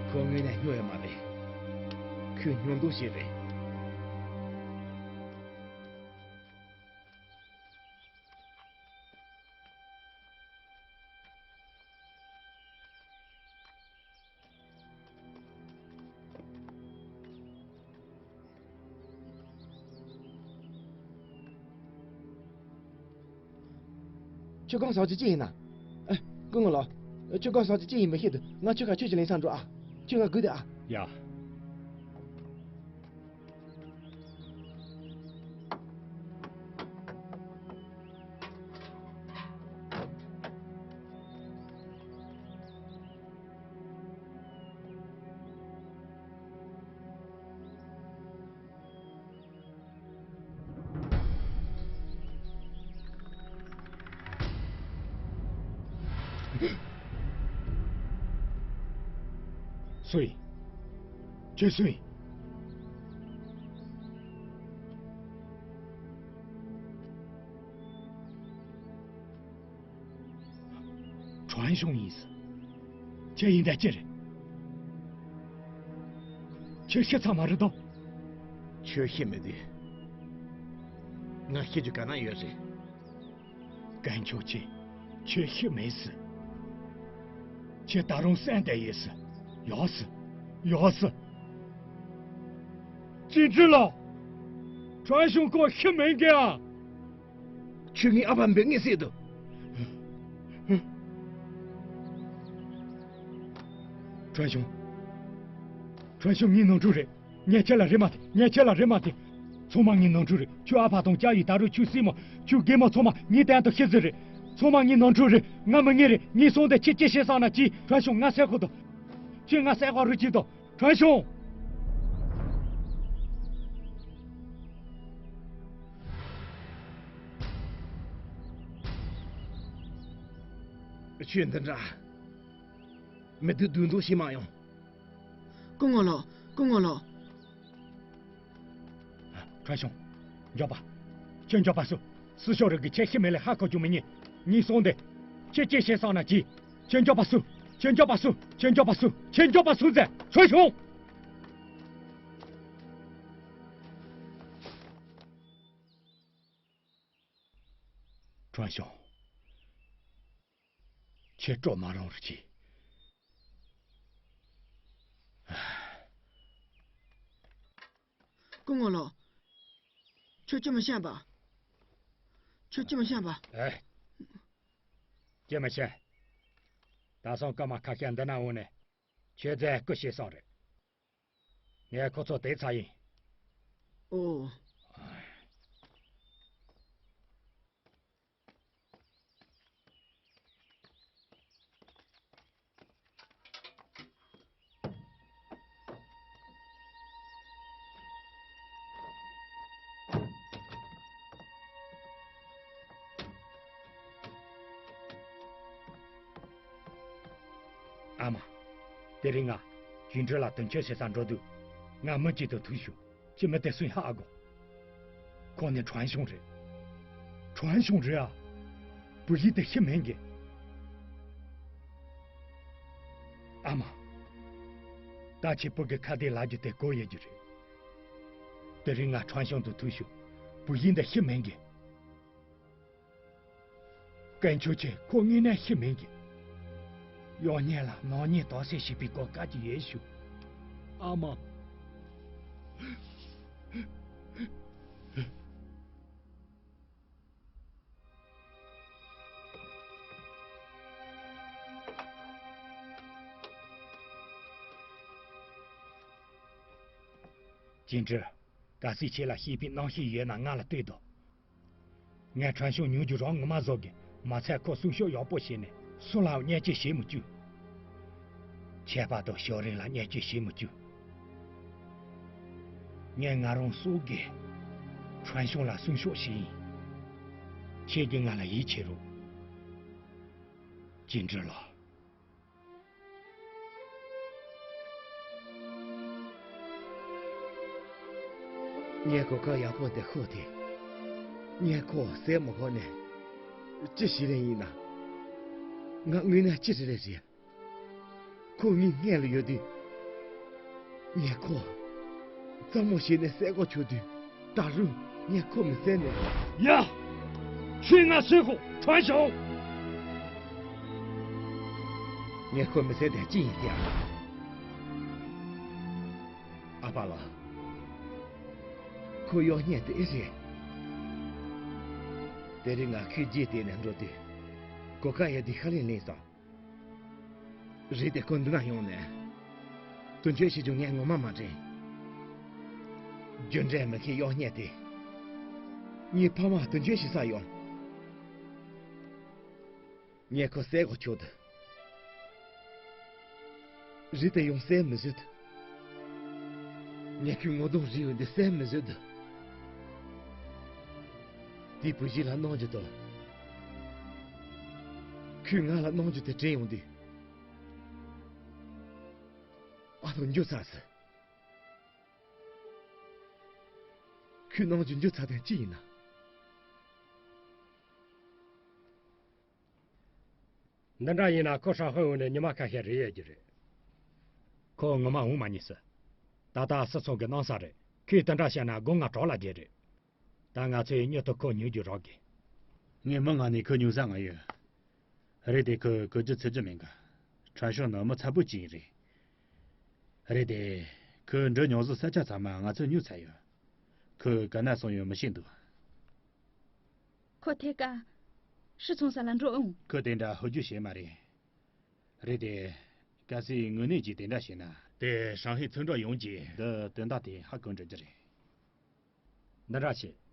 ཁོ་དངོས་གནས་སྨྱོ་ཡོད་མ་རེད། ཁོས་སྨྱོ་འདོགས་བྱས་རེད། ཁྱོད་གང་ཟག་ཅིག་ཅི་ཡིན་ན། ཨ། སྐུ་ངོ་ལགས། ཁྱོད་གང་ཟག་ཅིག་ཅི་ཡིན་མི་ཤེས་འདུག་ང་ཁྱོད་ཁ་ཁྱོད་ཀྱི་ལེན་ས་འགྲོ་ཨ། ཁྱོད་ང་སྒུག་དེ་ཨ། ཡ། སུ་ཡིན། ཁྱོད་སུ་ཡིན། ཁྲོན་ཤུང་ཡིན་ཟེར། ཁྱེད་ཡིན་ད་ཅི་རེད། ཁྱོད་ཤི་ཚར་མ་རེད་དམ། ཁྱོད་ཤི་མི་འདུག་ང་ཤི་རྒྱུ་ག་ན་ཡོད་རེད། དཀོན་མཆོག་མཁྱེན། ཁྱོད་ཤི་མེད་ཟེར། ཁྱོད་ད་རུང་གསོན་བསྡད་ཡོད་ཟེར། ཡོད་ཟེར། ཡོད་ཟེར། ཅིན་ཀྲི་ལགས། ཁྲོན་ཤུང་ཁོ་ཤི་མེད་གི་ཨ། ཁྱོད་ངའི་ཨ་ཕ་འབོད་ངེས་སྲིད་དོ། ཁྲོན་ཤུང་། ཁྲོན་ཤུང་ངའི་ནོར་འཁྲུལ་རེད། ངས་ཁྱེད་ལ་རེ་མ་ཐེ། ངས་ཁྱེད་ལ་རེ་མ་ཐེ། ཚང་མ་ངའི་ནོར་འཁྲུལ་རེད། ཁྱོད་ཨ་ཕ་དང་ཅཱ་ཡི་ད་རུང་ཁྱོད་སྲིང་མོ། ཁྱོད་རྒན་མོ་ཚང་མ་ངའི་སྟེང་དུ་ཤི་ཟིན་རེད། ཚང་མ་ངའི་ནོར་འཁྲུལ་རེད། ང་མི་ངན་རེད། ངའི་སོང་དེ་ཁྱེད་ཅི་བྱེད་སོང་ན་ཅི། ཁྲོན་ཤུང་ང་སེ་ཁོ་དོ། ཁྱོད་ང་སེ་ཁོ་རུ་ཅི་དོ། ཁྲོན་ཤུང་། ཁྱོད་འདི་འདྲ། མི་སྡུག་སྡུག་མདོག་བྱེད་མ་ཡོང་། སྐུ་ངོ་ལགས། སྐུ་ངོ་ལགས། ཁྲོན་ཤུང་། མགྱོགས་པ། ཁྱོད་མགྱོགས་པ་སུ། སུ་ཤོག་རིགས་ཀྱི་ཁྱེད་ཤི་མེད་ལས་ཧ་གོ་རྒྱུ་མི་ཉན། ངའི་སོང་དེ། ཁྱེད་ཅི་བྱེད་སོང་ན་ཅི། ཁྱོད་མགྱོགས་པ་སུ། ཁྱོད་མགྱོགས་པ་སུ། ཁྱོད་མགྱོགས་པ་སུ། ཁྱོད་མགྱོགས་པ་སུ་ཟེར། ཁྲོན་ཤུང་། ཁྲོན་ཤུང་། ཁྱེད་སྤྲོ་མ་རུང་རུ་གྱིས། སྐུ་ངོ་ལགས། ཁྱོད་ཅི་མི་ཤེས་པ། ཁྱོད་ཅི་མི་ཤེས་པ། ཨེ། ཅི་མི་ཤེས། ད་སང་སྐར་མ་ཁ་ཤས་འདི་ན་འོང་ནས། ཁྱོད་ཚོས་སྐུ་ཤེས་སོང་རེད། ངས་ཁོ་ཚོ་དེད་ཚར་ཡིན། ཨོ། ཨ་མ། དེ་རིང་ང་ཅིན་ཀྲི་ལགས་དོན་གཅོད་བྱེད་སར་འགྲོ་དུས། ང་མི་གཅིག་ཏུ་ཐུག་བྱུང་། ཁྱེད་མི་དེ་སུ་ཡིན་ཧ་ཨ་གོ། ཁོང་ནི་ཁྲོན་ཤུང་རེད། ཁྲོན་ཤུང་རེད་ཨ། བུ་ཡིན་དེ་ཤི་མེད་གི། ཨ་མ། ད་ཁྱེད་བུ་གི་ཁ་བརྡའི་ལབ་རྒྱུ་དེ་གོ་ཡོད་རྒྱུ་རེད། དེ་རིང་ང་ཁྲོན་ཤུང་དུ་ཐུག་བྱུང་། བུ་ཡིན་དེ་ཤི་མེད་གི། དཀོན་མཆོག་མཁྱེན། ཁོ་དངོས་གནས་ཤི་མེད་གི། གཡོག་བརྙན་ལ་ནག་ཉེས་དོགས་སེལ་བྱེད་པའི་སྐོར་བཀའ་བཀྱོན་ཡོད་ཞུ། ཨ་མ། ཅིན་ཀྲི། གལ་སྲིད་ཁྱེད་ལ་ཤེས་པའི་རྣམ་ཤེས་ཡོད་ན་ང་ལ་ལྟོས་དང་། ངས་ཁྲོན་ཤུང་ཉུང་རྒྱུ་རང་ངོ་མ་བཟོ་གི། མ་ཚད་ཁོ་སྲུང་སྐྱོབ་ཡག་པོ་བྱས་ནས་སུ་ལའང་བརྙས་བཅོས་བྱེད་མི་བཅུག། ཁྱད་པར་དུ་ཞའོ་རིན་ལ་བརྙས་བཅོས་བྱེད་མི་བཅུག། ངས་ང་རང་སྲོག་གི་ཁྲོན་ཤུང་ལ་སྲུང་སྐྱོབ་བྱས་ཡིན། ཁྱེད་ཀྱིས་ང་ལ་ཡིད་ཆེས་རོགས། ཅིན་ཀྲི་ལགས། ངས་གོ་སྐབས་ཡག་པོ་འདི་ཤོར་ཏེ། ངས་ཁོ་བསད་མ་ཕོད་ནས་ཅི་བྱེད་རན་ཡིན་ན། ང་དངོས་གནས་ཅི་བྱེད་རན་རེད། ཁོ་ངའི་སྔོན་ལ་ཡོད་དུས། ངས་ཁོ་གཙང་མ་བྱས་ནས་བསད་དགོས་བྱུང་དུས། ད་རུང་ངས་ཁོ་མི་བསད་ནས། ཡ། ཁྱོས་ང་གསོད་དགོས། ཁྲོན་ཞའོ། ངས་ཁོ་མི་བསད་དེ་ཅི་ཡིན་ཟེར། ཨ་ཕ་ལགས། ཁོ་གཡོག་བརྙན་དེ་ཨེ་རེད། དེ་རིང་ང་ཁོའི་རྗེས་དེད་ནས་འགྲོ་དུས། གོ་སྐབས་ཡག་དེ་ཧ་ལས་ལེན་སོང་། རེད་དེ། ཁོ་འདི་ན་ཡོང་ནས་དུས་མཆོད་བྱེད་རྒྱུ་ངས་ངོ་མ་མ་དྲན། རྒྱུ་འབྲས་མི་མཁན་གཡོག་བརྙན་དེ། ངའི་ཕ་མ་དུས་མཆོད་བྱེད་ས་ཡོང་། ངས་ཁོ་བསད་དགོས་བྱུང་དུས། རེད་དེ། ཡང་བསད་མི་བཟོད། ངས་ཁོའི་ངོ་གདོང་རིལ་བ་འདི་བསད་མི་བཟོད། དེའི་བུ་གཞི་ལ་གནང་རྒྱུ་དང་། ཁོས་ང་ལ་གནང་རྒྱུ་དེ་དྲན་ཡོང་དུས། ཨ་ཐོ་འགྱོད་ཚར་སོང་། ཁོས་གནང་རྒྱུ་འགྱོད་ཚར་དོན་ཅི་ཡིན་ན། འདི་འདྲ་ཡིན་ན་ཁོ་ཧྲང་ཧའེ་འོང་ནས་ཉི་མ་ཁ་ཤས་རེད་ཡོད་རྒྱུ་རེད། ཁོ་ངོ་མ་འོང་མ་ཉན་ཟེར། ད་ལྟ་སི་ཚོང་གི་གནམ་ས་རེད། ཁོས་དེ་འདྲ་བཤད་ན་དགུང་ང་གྲོགས་ལ་རྒྱལ་རེད། ད་ང་ཚོས་མྱུར་དུ་ཁོ་ཉོ་རྒྱུ་རོགས་དགོས། ངས་མི་མངགས་ནས་ཁོ་ཉོ་ས་ང་ཡོད། རེད་དེ། ཁོས་གོ་རྒྱུ་ཚོར་རྒྱུ་མེད་གི། ཁྲན་ཤོ་ནི་མི་འཚར་པོ་ཅིག་རེད། རེད་དེ། ཁོས་འབྲུ་ཉུང་ཟིག་ས་ཆ་ཚང་མ་ང་ཚོས་ཉོས་ཚར་ཡོད། ཁོས་ག་ན་སོང་ཡོད་མི་ཤེས་འདུག། ཁོ་ཐད་ཀར་ཧྲི་ཚོང་ས་ལ་འགྲོ་འོང་། ཁོས་དེ་འདྲ་ཧུར་བརྗོད་བྱེད་མ་རེད། རེད་དེ། གལ་སྲིད་དངོས་གནས་ཀྱིས་དེ་འདྲ་བྱས་ན། དེ་ཧྲང་ཧའེ་ཚོང་འབྲེལ་ཡོངས་ཀྱིས་འདི་དོན་དག་དེ་ཧ་གོ་འགྲོ་རྒྱུ་རེད། འདི་འདྲ་བྱེད།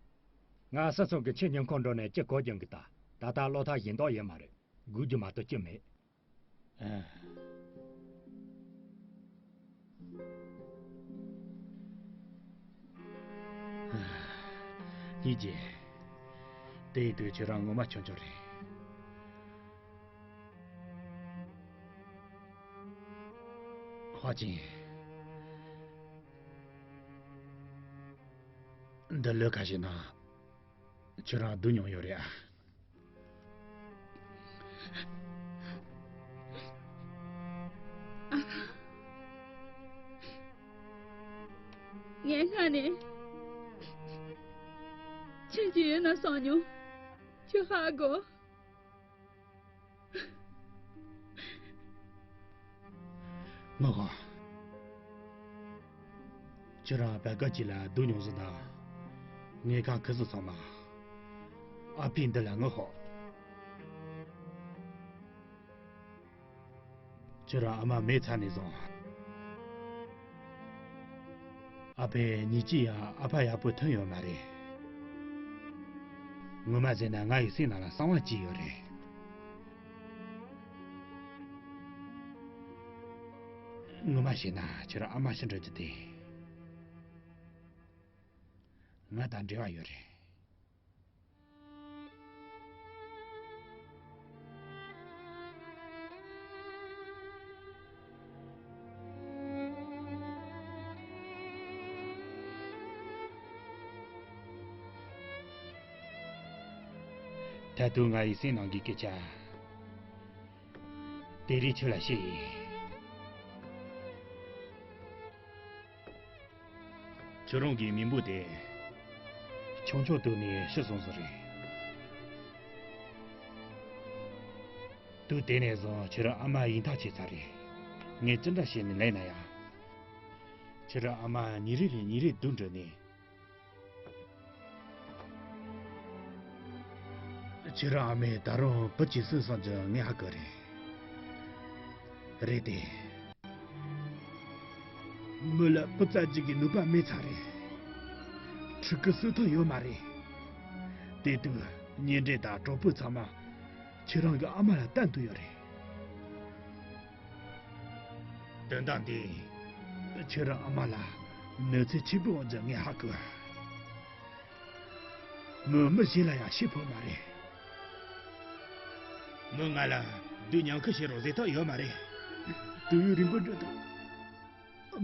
ང་སི་ཚོང་གི་ཁྱིམ་ཉིན་ཁོང་འགྲོ་ནས་ཅི་གོ་རྒྱུ་འགི། ད་ད་ལྟ་བློ་ཐག་ཡིན་མདོག་ཡོད་མ་རེད། སྒུག་རྒྱུ་མ་གཏོགས་ཅི་མེད། ཨ། ཉིད་ཀྱིས། དེའི་དུས་ཁྱོད་རང་ངོ་མ་ཆུང་ཆུང་རེད། ཧྭ་ཅིན། འདི་ལོ་ཁ་ཤས་ནང་ཁྱོད་རང་སྡུག་མྱོང་ཡོད་རེད་ཨ། ངས་སྔ་ནས་ཁྱེད་ཀྱི་ཡོད་ན་བསམ་མྱོང་། ཁྱོད་ཧ་གོ། ངག་དབང་། ཁྱོད་རང་བར་སྐབས་ཅིག་ལ་སྡུག་མྱོང་ཟིག་དང་། ངེད་ཁ་ཁུ་སུ་ཚང་མ་ཨ་ཕའི་འདི་ལ་ངུ་ཤོག། ཁྱོད་རང་ཨ་མ་མེད་ཚར་ནས་བཟུང་། ཨ་ཕས་ཉིད་ཀྱིས་ཡང་ཨ་ཕ་ཡག་པོ་མཐོང་ཡོད་མ་རེད། ངོ་མ་ཟེར་ན་ང་ཡི་སེམས་ནང་ལ་གསང་བ་གཅིག་ཡོད་རེད། ངོ་མ་བཤད་ན་ཁྱོད་རང་ཨ་མ་ཤི་འགྲོ་རྒྱུ་དེ། ང་དང་འབྲེལ་བ་ཡོད་རེད། ད་དུང་ང་ཡི་སེམས་ནང་གི་སྐད་ཆ་དེ་རིང་ཁྱོད་ལ་བཤད་ཡིན། ཁྱོད་རང་གི་མིང་པོ་དེ་ཆུང་ཆུང་དུས་ནས་ཤི་སོང་ཟིག་རེད། དུས་དེ་ནས་བཟུང་ཁྱོད་རང་ཨ་མ་ཡིན་ཐག་ཆོད་ཚར་རེད། ངས་ཅི་འདྲ་བྱས་ནས་ལེན་ན་ཡང་། ཁྱོད་རང་ཨ་མ་ཉིན་རེ་ལས་ཉིན་རེ་སྡུག་འགྲོ་ནས། ཁྱེད་རང་ཨ་མས་ད་རུང་བུ་གཅིག་གསོས་སོང་རྒྱུ་ངས་ཧ་གོ་རེད། རེད་དེ། མི་ལ་བུ་བཙའ་རྒྱུ་གི་ནུས་པ་མེད་ཚར་རེད། ཕྲུ་གུ་གསོ་ཐུབ་ཡོད་མ་རེད། དེ་དུས་ཉེ་འབྲེལ་དང་གྲོགས་པོ་ཚང་མ་ཁྱེད་རང་གི་ཨ་མ་ལ་བསྟན་དུ་ཡོད་རེད། དོན་དག་འདི། ཁྱེད་རང་ཨ་མ་ལ་གནོད་འཚེ་ཆེན་པོ་འོང་རྒྱུ་ངས་ཧ་གོ། མོས་མི་གཞན་ལ་ཡང་བཤད་ཕོད་མ་རེད། མོས་ང་ལ་དུས་ཉམས་ཁུ་བྱེད་རོགས་ཟེར་ཐབས་ཡོད་མ་རེད། དུས་ཡུན་རིང་པོ་འགྲོ་འདུག་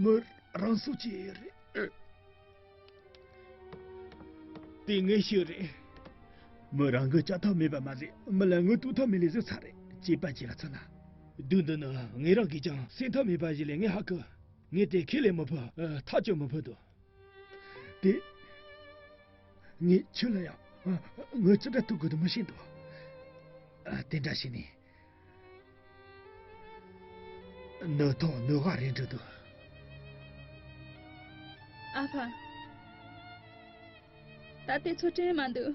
མོས་རང་སྲོག་བཅད་ཡོད་རེད། དེ་ངས་ཤེས་རེད། མོས་རང་གི་བཅད་ཐབས་མེད་པ་མ་ཟད། མི་ལ་ངོ་གཏུག་ཐབས་མེད་ལས་བཟོས་ཚར་རེད། བྱས་པ་ཅི་ལ་མཚོན་ན། དུས་འདི་ནི་ངས་རང་གིས་ཀྱང་སེམས་ཐབས་མེད་པ་ཞིག་ལས་ངས་ཧ་གོ། ངས་དེ་ཁས་ལེན་མི་ཕོད། ཨ། ཐག་གཅོད་མི་ཕོད་དོ། དེ། ངས་ཁྱོད་ལ་ཡང་ངོ་ཅི་འདྲ་གཏུག་དགོས་དོ་མི་ཤེས་འདུག་ཨ། དེ་འདྲ་བྱས་ནས། ནུ་ཐོག་ནུ་བ་རེད་འགྲོ་འདུག་ཨ་ཕ། ད་ལྟའི་ཚོ་དྲན་མ་འདུག་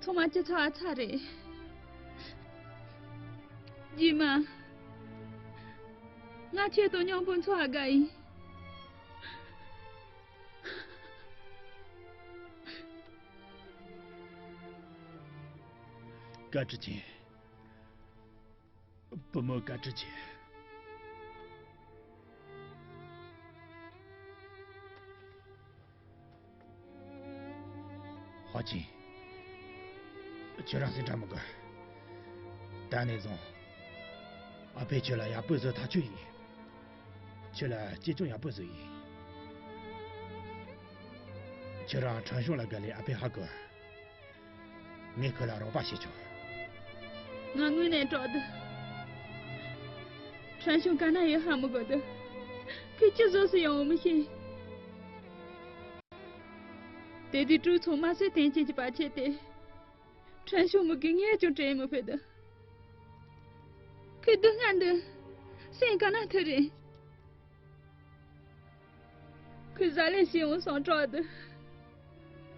ཚང་མ་སྤྱི་ཚོགས་ཨ་ཚ་རེད། རྗེས་མ། ང་ཁྱེད་དང་མཉམ་པོ་འཚོ་བ་དགའ་ཡིན། བཀའ་དྲིན་ཆེ། བུ་མོ་བཀའ་དྲིན་ཆེ། ཧོ་ཅིན། ཁྱོད་རང་སེམས་ཁྲལ་མི་དགོས། ད་ནས་བཟུང་། ཨ་ཕས་ཁྱོད་ལ་ཡག་པོ་བཟོ་ཐག་ཆོད་ཡིན། ཁྱོད་ལ་གཅེས་སྐྱོང་ཡག་པོ་བཟོ་ཡིན། ཁྱོད་རང་ཁྲན་ཤོང་ལ་དགའ་ལས་ཨ་ཕས་ཧ་གོ། ངས་ཁོ་ལ་རོགས་པ་བྱེད་ཆོག་ང་དངོས་གནས་སྐྲག་འདུག་ཁྲན་ཤོང་ག་ན་ཡོད་ཧ་མི་གོ་འདུག་ཁོས་ཅི་བཟོ་སུ་ཡོང་བ་མི་ཤེས། དེ་དུས་ཀྲུའུ་ཚོ་དམར་གསོད་དོན་རྐྱེན་གྱི་བར་ཆད་དེ། ཁྲན་ཤོང་མི་དགེ་ངས་ཀྱང་དྲན་མི་ཕོད་དོ། ཁོས་སྡུག་བསྔལ་འདི་སེམས་ག་ན་ཐུག་རེད། ཁོས་ཟ་ལེ་ཞིག་འོང་སོང་སྐྲག་འདུག་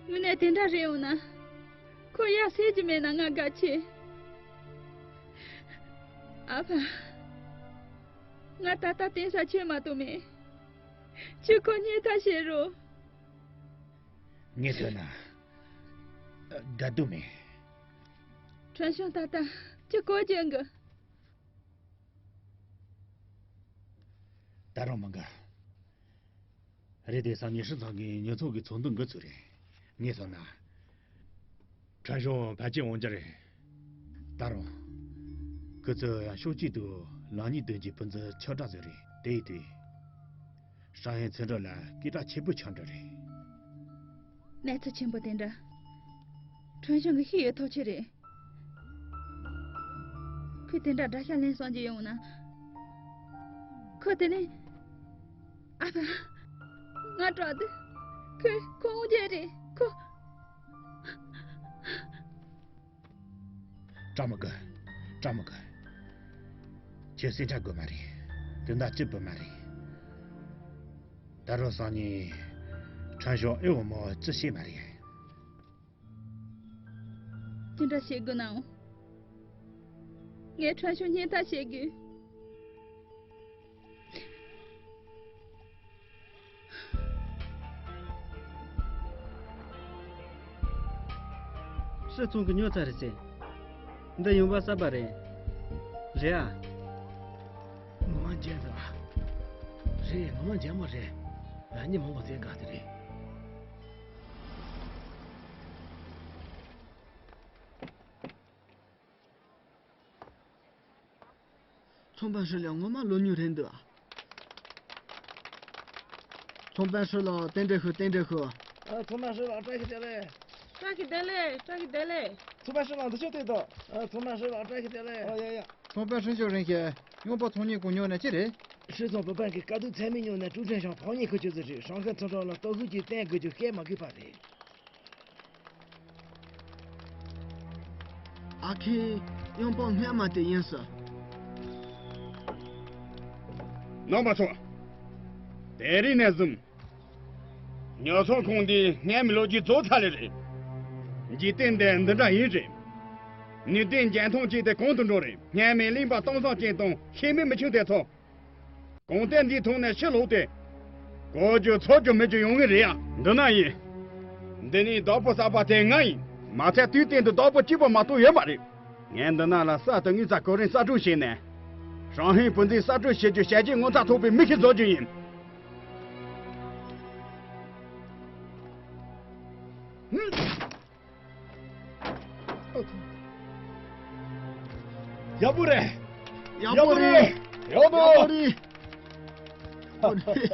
དངོས་གནས་དེ་འདྲ་རེད་འོང་ན། ཁོ་ཡ་སེ་གྱི་མེད་ན་ང་དགའ་ཆེ། ཨ་ཕ། ང་ད་ལྟ་བརྟེན་ས་ཁྱོད་མ་གཏོགས་མེད། ཁྱོས་ཁོ་རྙེད་ཐབས་བྱེད་རོགས། ངས་ཐོས་ན། དགའ་སྡུག་མེད། ཁྲན་ཤོང་ད་ལྟ་ཅི་གོ་རྒྱུ་འགི། ད་རུང་མི་འགའ། རེད་དེ་སང་ཉིན་ཧྲི་ཚང་གི་ཉོ་ཚོང་གི་ཚོགས་འདུ་འགོ་ཚུགས་རེད། ངས་སོང་ན། ཁྲན་ཤོང་ཕལ་ཆེར་འོང་རྒྱུ་རེད། ད་རུང་། ཁོ་ཚོས་ཕྱོགས་གཅིག་ཏུ་ལག་གཉིས་འདོན་གྱི་བུ་འཛིན་ཆག་གྲབས་བཟོས་རེད། དེ་ཡིན་དུས། ཧྲང་ཧའེ་ཚོང་འབྲེལ་ལ་སྐད་གྲགས་ཆེན་པོ་ཆགས་འགྲོ་རེད། གནས་ཚུལ་ཆེན་པོ་དེ་འདྲ། ཁྲན་ཤོང་གི་ཤེས་ཡོད་ཐག་ཆོད་རེད། ཁོས་དེ་འདྲ་དགྲ་ཤ་ལེན་སོང་རྒྱུ་ཡོང་ན། ཁོ་དེ་ནས། ཨ་ཕ། ང་སྐྲག་འདུག་ཁོས་ཁོ་འོང་རྒྱུ་རེད་ཁོ། སྐྲག་མི་དགོས། སྐྲག་མི་དགོས། ཁྱོད་སེམས་ཁྲལ་དགོས་མ་རེད། དོན་དག་ཅི་བུ་མ་རེད། ད་རུང་སང་ཉིན། ཁྲན་ཤོང་ཨེ་འོ་མོ་ཅི་ཤེས་མ་རེད། ཅི་འདྲ་བྱེད་དགོས་ནའང་། ངས་ཁྲན་ཤོང་རྙེད་ཐབས་བྱེད་དགོས། ཧྲི་ཚང་གི་ཉོ་ཚར་རེད་ཟེར། འདི་ཡོང་འབབ་གསར་པ་རེད། རེད་ཨ། ངོ་མ་འཇམ་ཟེར་བ། རེད། ངོ་མ་འཇམ་མོ་རེད། ང་གཉིས་མང་པོ་བཙལ་དགའ་དེ་རེད། ཚོང་དཔོན་ཧྲི་ལ་ངོ་མ་ལོ་ཉུང་རེད་འདུག་ཚོང་དཔོན་ཧྲི་ལ་རྟེན་འབྲེལ་ཞུ། རྟེན་འབྲེལ་ཞུ། ཨ། ཚོང་དཔོན་ཧྲི་ལ་བཀྲ་ཤིས་བདེ་ལེགས། བཀྲ་ཤིས་བདེ་ལེགས། བཀྲ་ཤིས་བདེ་ལེགས། ཚོང་དཔོན་ཧྲི་ལ་འདི་ཆོ་ལྟོས་དང་། ཨ། ཚོང་དཔོན་ཧྲི་ལ་བཀྲ་ཤིས་བདེ་ལེགས། ཨ། ཡ་ཡ། ཚོང་དཔོན་ཧྲི་ལྕོག་རིང་ཞེས་ཡོང་འབབ་ཚོང་གཉེར་གོ་མྱོང་ནས་ཅི་རེད། ཧྲི་ཚང་བུ་དཔོན་གྱི་དཀའ་སྡུག་ཚད་མེད་མྱོང་ནས་ཀྲུའུ་ཁྲན་ཤང་ཕོགས་ཉེས་ཁུར་ཆོད་ཟིན་རེད། ཧྲང་ཧའེ་ཚོང་ཁྲོམ་ལ་སྟོབས་ཤུགས་ཀྱིས་བརྟེན་དགོས་རྒྱུ་བཤད་མ་དགོས་པ་རེད། ཨ་ཁུ། ཡོང་འབབ་སྔོན་མ་དེ་ཡིན་ས། རྣམ་པ་ཚོ། དེ་རིང་ནས་བཟུང་། ཉོ་ཚོང་ཁང་འདི་སྔོན་མའི་ལོ་རྒྱུས་རྫོགས་ཚར་ལེ་རེད། འཇིག་རྟེན་འདི་འདི་འདྲ་ཡིན་རེད། ནུས་ལྡན་རྒྱལ་མཐོང་ཅན་དེ་གང་དུ་འགྲོ་རེད། སྔོན་མའི་གླིང་པ་གཏམ་བཟང་ཅན་དང་ཤེས་མེད་མི་ཆུང་དེ་ཚོ། གང་ལྟར་འདིའི་ཐོག་ནས་ཕྱིར་ལོག་སྟེ། གོ་རྒྱུ་ཚོར་རྒྱུ་མེད་རྒྱུ་ཡོང་ངེས་རེད་ཡ། འདི་ན་ཡིན། འདི་ནས་བདག་པོ་གསར་པ་དེ་ང་ཡིན། མ་ཚད་དུས་གཏན་དུ་བདག་པོ་གཅིག་པོ་མ་གཏོགས་ཡོད་མ་རེད། ངས་འདི་ན་ལ་གསར་དུ་དངུལ་རྩ་གོ་རིམ་གསར་སྐྲུན་བྱས་ནས། ཧྲང་ཧའེ་བུ་འཛིན་གསར་སྐྲུན་བྱེད་རྒྱུ་ཞལ་གྱིས་ངོ་མཚར་ཐོགས་པའི་མི་ཞིག་བཟོ་རྒྱུ་ཡིན། ཡག་པོ་རེད། ཡག་པོ་རེད། ཡག་པོ་རེད། ཡག་པོ་རེད།